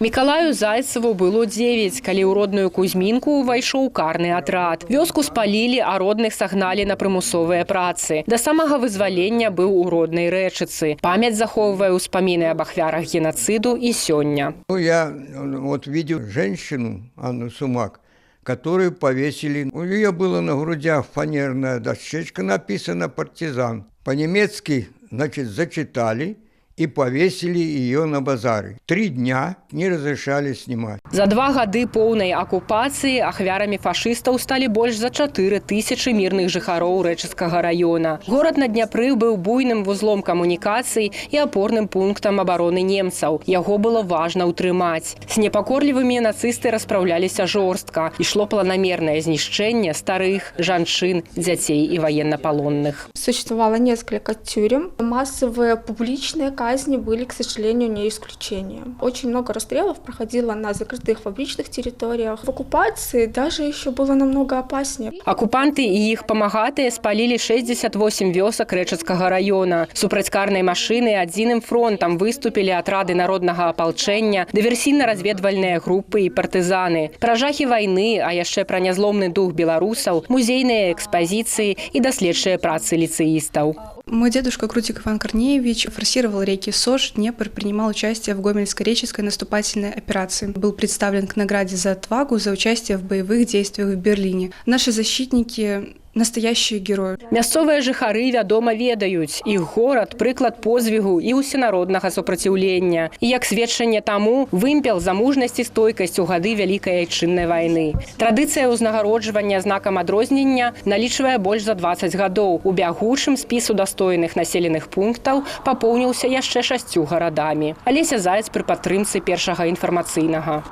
Мікалаю Зайцеву было 9, калі ў родную Кузьмінку ўвайшоў карны атрад. Вёску спалілі, а родных сагналі на прымусовыя працы. Да самага вызвалення быў у роднай Рэчыцы. Памяць захоўвае ўспаміны аб ахвярах генацыду і сёння. Ну, я вот видел женщину, Анну Сумак, которую повесили. У нее было на грудях фанерная дощечка, написано «Партизан». По-немецки, значит, зачитали и повесили ее на базаре. 3 дня не разрешали снимать. За 2 гады поўнай акупацыі ахвярамі фашыстаў сталі больш за 4000 мірных жыхароў Рэчыцкага раёна. Горад на Дняпры быў буйным вузлом камунікацый і апорным пунктам абароны немцаў. Яго было важна ўтрымаць. З непакорлівымі нацысты распраўляліся жорстка. Ішло планамернае знішчэнне старых, жанчын, дзяцей і ваеннапалонных. Существовало несколько тюрем. Массовые публичные казни были, к сожалению, не исключением. Очень много расстрелов проходило на закрытых фабричных территориях. В оккупации даже еще было намного опаснее. Акупанты і іх памагатыя спалілі 68 вёсак Рэчыцкага раёна. Супраць карнай машыны адзіным фронтам выступілі атрады народнага апалчэння, дыверсійна-разведвальныя групы і партызаны. Пра жахі вайны, а яшчэ пра нязломны дух беларусаў, музейныя экспазіцыі і даследчыя працы ліцэістаў. Мой дедушка Крутик Иван Корнеевич форсировал реки Сож, Днепр, принимал участие в Гомельско-Речицкой наступательной операции. Был представлен к награде за отвагу, за участие в боевых действиях в Берлине. Наши защитники — настоящие герои. Мясцовыя жыхары, вядома, ведаюць. Іх горад — прыклад позвігу і ўсенароднага супраціўлення. І як сведчанне таму вымпел за мужнасць і стойкасць у гады Вялікай Айчыннай вайны. Традыцыя ўзнагароджвання знакам адрознення налічвае больш за 20 гадоў. У бягучым спіс удастойных населеных пунктаў папоўніўся яшчэ шасцю гарадамі. Алеся Заяц пры падтрымцы Першага інфармацыйнага.